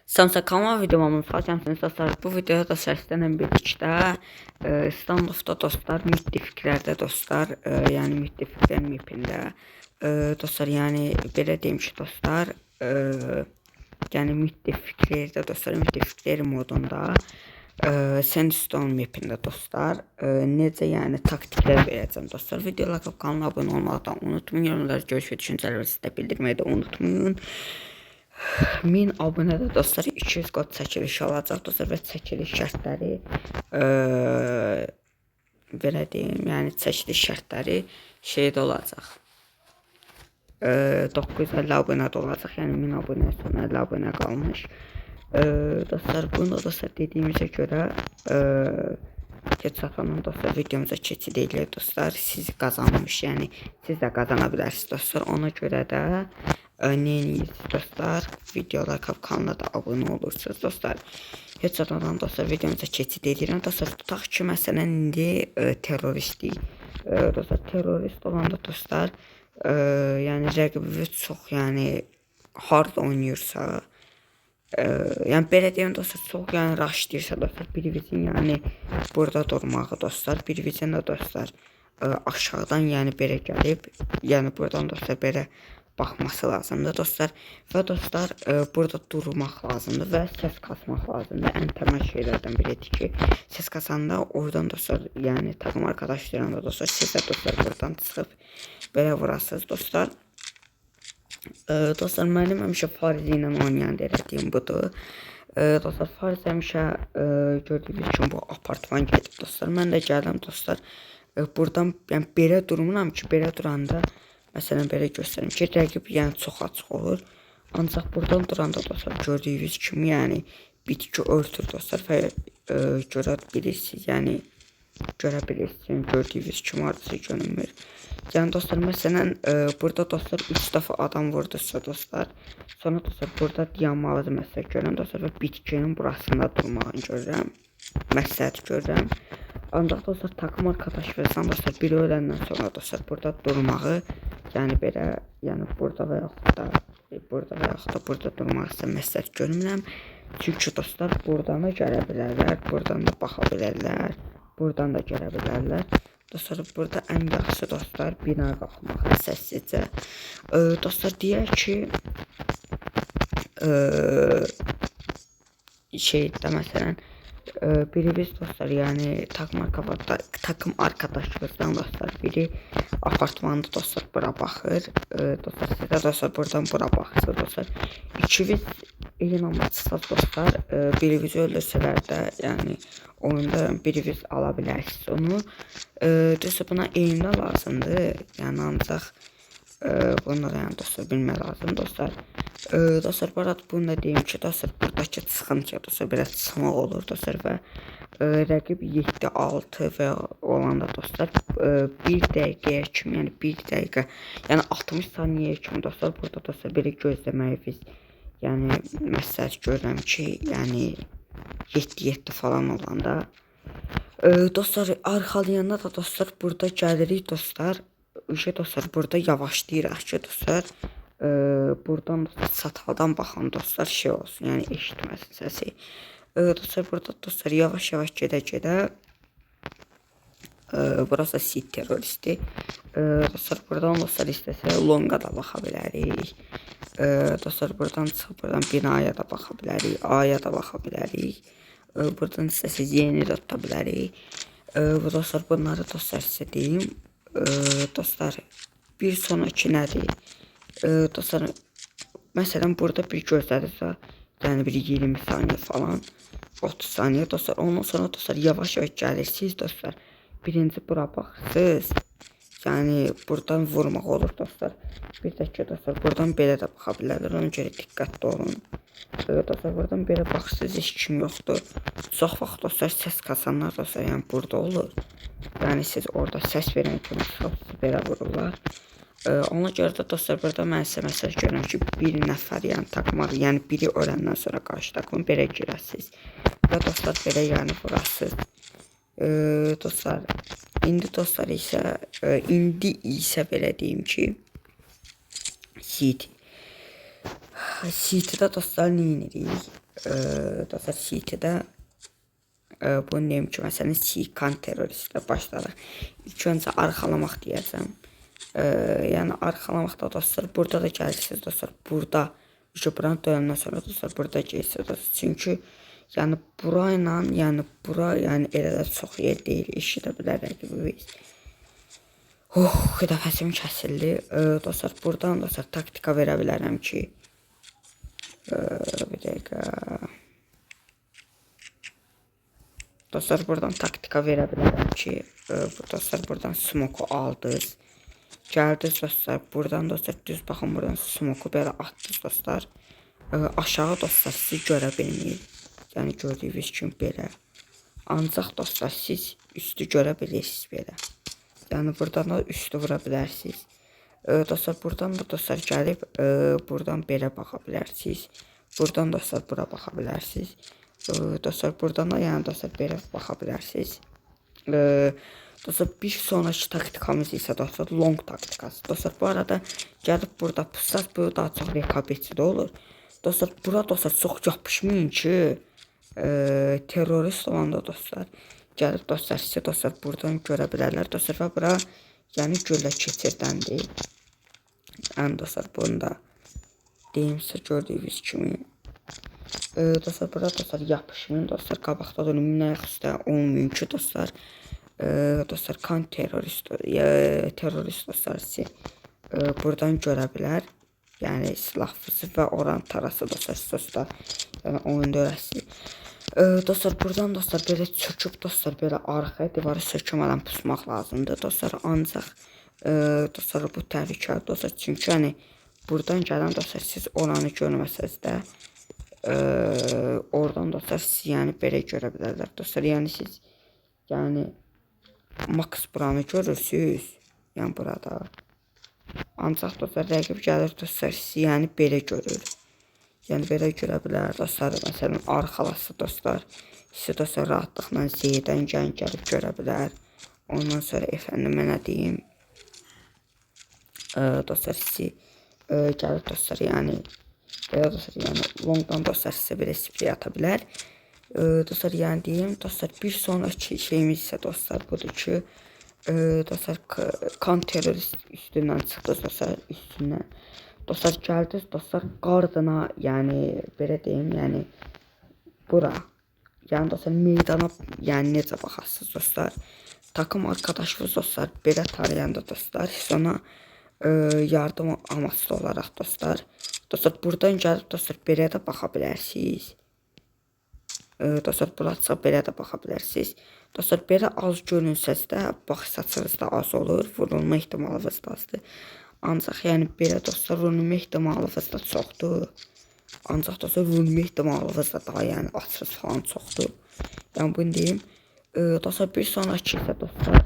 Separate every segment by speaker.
Speaker 1: Samsa kanal videomun xoş dostlar. Bu videoda dostlar sizlərlə birlikdə Standoff'da dostlar, müttəfiqlərdə dostlar, yəni müttəfiqlər mapində dostlar, yəni belə deyim ki dostlar, yəni müttəfiqlərdə dostlar, müttəfiqlər modunda Sandstone mapində dostlar, necə yəni taktiklər verəcəm dostlar. Video like atıp kanala abunə olmağı da unutmayın. Yorumlara görüş və düşüncələrinizi də bildirməyi də unutmayın. 1000 abunədə dostlar 200 kod çəkilişi olacaq dostlar və çəkiliş şərtləri belə deyim, yəni çəkiliş şərtləri şeydə olacaq. 950 abunədə olacaq. Yəni 1000 abunəyə son 50 abunə qalmış. Dostlar, bunu da dostlar dediyimizə görə heç satanın dostlar videomuza keçid eləyək dostlar. Siz qazanmış, yəni siz də qazana bilərsiniz dostlar. Ona görə də nə edirsiniz dostlar? Video like atıp kanala da abunə olursunuz dostlar. Heç satandan dostlar videomuza keçid edirəm. Dostlar, tutaq ki, məsələn indi terroristlik. Dostlar, terrorist olanda dostlar, yəni rəqibiniz çox yəni hard oynayırsa, yəni belə deyim dostlar, çox yəni rushlayırsa dostlar, birinizin yəni burada durmağı dostlar, birinizin də dostlar aşağıdan yəni belə gəlib, yəni buradan dostlar belə baxması lazımdır dostlar və dostlar burada durmaq lazımdır və səs kasmaq lazımdır. Ən təməl şeylərdən biridir ki, səs kasanda oradan dostlar, yəni takım arkadaşlarında dostlar, siz də dostlar buradan çıxıb belə vurasınız dostlar. Dostlar, mənim həmişə Farizi ilə oynayan elədiyim budur. Dostlar, Fariz həmişə gördüyünüz kimi bu apartman gedib dostlar. Mən də gəldim dostlar. Buradan yəni belə durmuram ki, belə duranda məsələn belə göstərim ki, rəqib yəni çox açıq olur. Ancaq buradan duranda dostlar gördüyünüz kimi yəni bitki örtür dostlar və görə bilirsiniz, yəni görə bilirsiniz. Yəni gördüyünüz kimi hardasa görünmür. Yəni dostlar, məsələn burada dostlar 3 dəfə adam vurdusa dostlar, sonra dostlar burada dayanmalı məsləhət görürəm dostlar və bitkinin burasında durmağı görürəm. Məsləhət görürəm. Ancaq dostlar takım arkadaşlarsan dostlar biri öləndən sonra dostlar burada durmağı, yəni belə, yəni burada və yaxud da burada və yaxud da burada durmağı isə məsləhət görmürəm. Çünki dostlar buradan da gələ bilərlər, buradan da baxa bilərlər, buradan da gələ bilərlər. Dostlar, burada ən yaxşısı dostlar bina qalxmaq səssizcə. Dostlar, deyək ki, şeydə məsələn birimiz dostlar, yəni takım arkadaşımızdan dostlar biri apartmanda dostlar bura baxır. Dostlar, siz də dostlar buradan bura baxırsınız dostlar. İkiniz eyni anda çıxsaz dostlar, birinizi öldürsələr də, yəni oyunda biriniz ala bilərsiniz onu. Düzdür, buna aim də lazımdır. Yəni ancaq bunu da yəni dostlar bilmək lazım dostlar. Dostlar, bu arada bunu da deyim ki dostlar, buradakı çıxıntı dostlar belə çıxmaq olur dostlar və rəqib 7-6 və olanda dostlar 1 dəqiqəyə kimi, yəni 1 dəqiqə, yəni 60 saniyəyə kimi dostlar burada dostlar belə gözləməyi biz yəni məsləhət görürəm ki, yəni 7-7 falan olanda. Dostlar, arxalayanda da dostlar burada gəlirik dostlar. İşə dostlar burada yavaşlayırıq ki dostlar, buradan dostlar çataldan baxan dostlar şey olsun, yəni eşitməsin səsi. Dostlar, burada dostlar yavaş-yavaş gedə-gedə burası sit terroristi. Dostlar, buradan dostlar istəsə longa da baxa bilərik. Dostlar, buradan çıxıb buradan binaya da baxa bilərik, A'ya da baxa bilərik. Buradan istəsəz yeni də tuta bilərik. Bu dostlar, bunları dostlar sizə deyim. Dostlar, bir sonraki nədir? Dostlar, məsələn burada bir gözlədirsə, yəni bir 20 saniyə falan, 30 saniyə dostlar. Ondan sonra dostlar yavaş-yavaş gəlirsiniz dostlar. Birinci bura baxırsınız. Yəni buradan vurmaq olur dostlar. Bir də ki dostlar buradan belə də baxa bilərlər. Ona görə diqqətli olun. Dostlar, buradan belə baxırsınız, heç kim yoxdur. Çox vaxt dostlar səs kasanlar dostlar yəni burada olur. Yəni siz orada səs verən kimi çıxıb sizi belə vururlar. Ona görə də dostlar burada mən sizə məsəl görürəm ki, bir nəfər yəni takıma, yəni biri öləndən sonra qarşı takımı belə girəsiniz. Və dostlar belə yəni vurasınız. Dostlar, indi dostlar isə indi isə belə deyim ki City. City'də dostlar nə edirik? Dostlar CT-də bunu deyim ki, məsələn C-kan terroristlə başladıq. İlk öncə arxalamaq deyəcəm. Yəni arxalamaqda dostlar burada da gəlirsiniz dostlar. Burada buranı dönəndən sonra dostlar burada gelirsiniz dostlar. Çünki yəni burayla, yəni bura, yəni elə də çox yer deyil, eşidə bilər rəqibimiz. Oh, nəfəsim kəsildi. Dostlar buradan dostlar taktika verə bilərəm ki, bir dəqiqə. Dostlar buradan taktika verə bilərəm ki, dostlar buradan smoke aldınız. Gəldiniz dostlar, buradan dostlar düz baxın, buradan smoke belə atdınız dostlar. Aşağı dostlar sizi görə bilmir. Yəni gördüyünüz kimi belə. Ancaq dostlar siz üstü görə bilirsiniz belə. Yəni buradan da üstü vura bilərsiniz. Dostlar buradan da dostlar gəlib buradan belə baxa bilərsiniz. Buradan dostlar bura baxa bilərsiniz. Dostlar buradan da yəni dostlar belə baxa bilərsiniz. Dostlar bir sonraki taktikamız isə dostlar long taktikası. Dostlar bu arada gəlib burada pussaz, bu daha çox rekabətçi də olur. Dostlar bura dostlar çox yapışmayın ki, terrorist olanda dostlar gəlib dostlar sizi dostlar buradan görə bilərlər. Dostlar və bura yəni güllə keçirdəndir. Yəni dostlar bunu da deyim sizə gördüyünüz kimi. Dostlar bura dostlar yapışmayın dostlar, qabaqda durun, ayaq üstə olmayın ki dostlar. Dostlar kan terrorist, terrorist dostlar sizi buradan görə bilər. Yəni silahlısı və oran tarası dostlar dostlar. Yəni oyunda öyrəsiniz. Dostlar buradan dostlar belə çöküb dostlar belə arxaya divarı sökmədən pusmaq lazımdır dostlar. Ancaq dostlar bu təhlükəli dostlar. Çünki yəni buradan gələn dostlar siz oranı görməsəz də oradan dostlar siz yəni belə görə bilərlər dostlar. Yəni siz yəni max buranı görürsünüz. Yəni burada. Ancaq dostlar rəqib gəlir dostlar sizi yəni belə görür. Yəni belə görə bilər dostlar. Məsələn arxalası dostlar sizi dostlar rahatlıqla Z-dən gəlib görə bilər. Ondan sonra efendim mənə deyim dostlar sizi gəlir dostlar yəni belə dostlar yəni longdan dostlar sizə belə sprey ata bilər. Dostlar yəni deyim dostlar bir sonraki şeyimiz isə dostlar budur ki dostlar kan terrorist üstündən çıxdı dostlar üstündən. Dostlar gəldiniz dostlar qardına, yəni belə deyim, yəni bura. Yəni dostlar meydana yəni necə baxasınız dostlar. Takım arkadaşınız dostlar belə tarayanda dostlar siz ona yardım amaçlı olaraq dostlar. Dostlar buradan gəlib dostlar belə də baxa bilərsiniz. Dostlar bura belə də baxa bilərsiniz. Dostlar belə az görünsəz də baxış açınız da az olur, vurulma ehtimalınız da azdır. Ancaq yəni belə dostlar vurulma ehtimalınız da çoxdur. Ancaq dostlar vurulma ehtimalınız da daha yəni açınız falan çoxdur. Yəni bunu deyim. Dostlar bir sonraki isə dostlar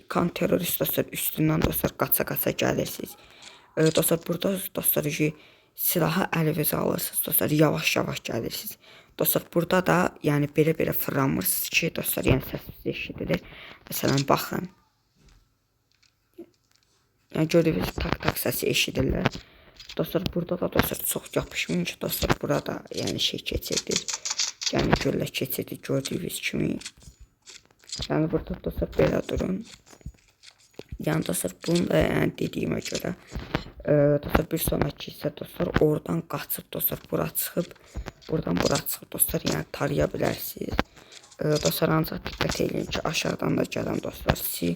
Speaker 1: kan terrorist dostlar üstündən dostlar qaça-qaça gəlirsiniz. Dostlar burada dostlar ki silahı əlinizə alırsınız dostlar, yavaş-yavaş gəlirsiniz. Dostlar burada da yəni belə-belə fırlanmırsınız ki dostlar yəni səsiniz eşidilir. Məsələn baxın. Yəni gördüyünüz tak-tak səsi eşidirlər. Dostlar burada da dostlar çox yapışmayın ki dostlar burada yəni şey keçirdir. Yəni güllə keçirdir gördüyünüz kimi. Yəni burada dostlar belə durun. Yəni dostlar bunu da yəni dediyimə görə dostlar bir sonraki isə dostlar oradan qaçıb dostlar bura çıxıb buradan bura çıxıb dostlar yəni taraya bilərsiniz. Dostlar ancaq diqqət edin ki aşağıdan da gələn dostlar sizi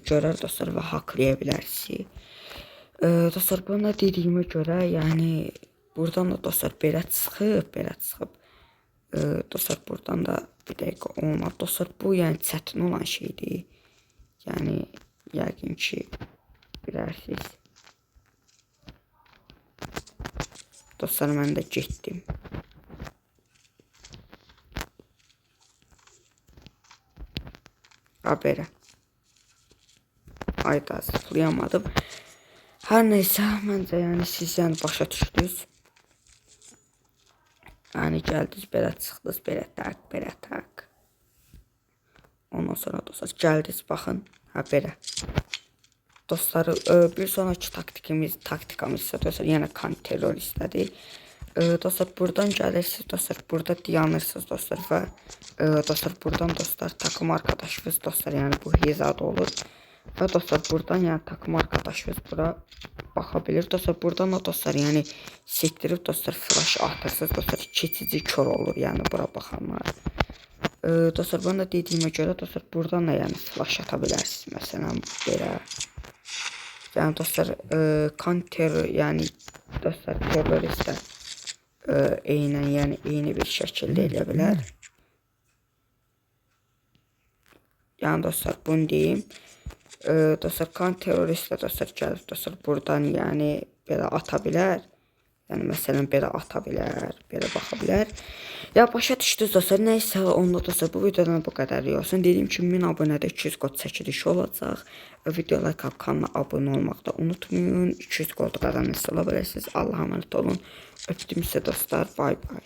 Speaker 1: görər dostlar və haqlaya bilərsiniz. Dostlar bunu da dediyimə görə yəni buradan da dostlar belə çıxıb belə çıxıb dostlar buradan da bir dəqiqə olmaz. Dostlar bu yəni çətin olan şeydir. Yəni yəqin ki bilərsiniz. Dostlar mən də getdim. Ha belə. Ayda zıplayamadım. Hər neysə məncə yəni siz yəni başa düşdünüz. Yəni gəldiniz belə çıxdınız belə tak belə tak. Ondan sonra dostlar gəldiniz baxın. Ha belə. Dostlar bir sonraki taktikamız isə dostlar yenə kan terroristədir. Dostlar, buradan gəlirsiniz dostlar, burada dayanırsınız dostlar və dostlar, buradan dostlar takım arkadaşınız dostlar, yəni bu hizada olur. Və dostlar, buradan yəni takım arkadaşınız bura baxa bilir. Dostlar, buradan da dostlar, yəni sektirib dostlar flash atırsınız dostlar, keçici kör olur, yəni bura baxanlar. Dostlar, bunu da dediyimə görə dostlar, buradan da yəni flash ata bilərsiniz məsələn belə. Yəni dostlar, counter, yəni dostlar terroristlər eynən, yəni eyni bir şəkildə eləyə bilər. Yəni dostlar, bunu deyim. Dostlar, kan terroristlər dostlar gəlib dostlar buradan yəni belə ata bilər. Yəni məsələn belə ata bilər, belə baxa bilər. Ya başa düşdünüz dostlar. Nəysə, onda dostlar bu videodan bu qədər olsun. Dediyim kimi 1000 abunədə 200 qod çəkilişi olacaq. Video like atıb kanala abunə olmağı da unutmayın. 200 qod qazanırsa ola bilərsiniz. Allah'a emanet olun. Öpdüm sizə dostlar. Bay bay.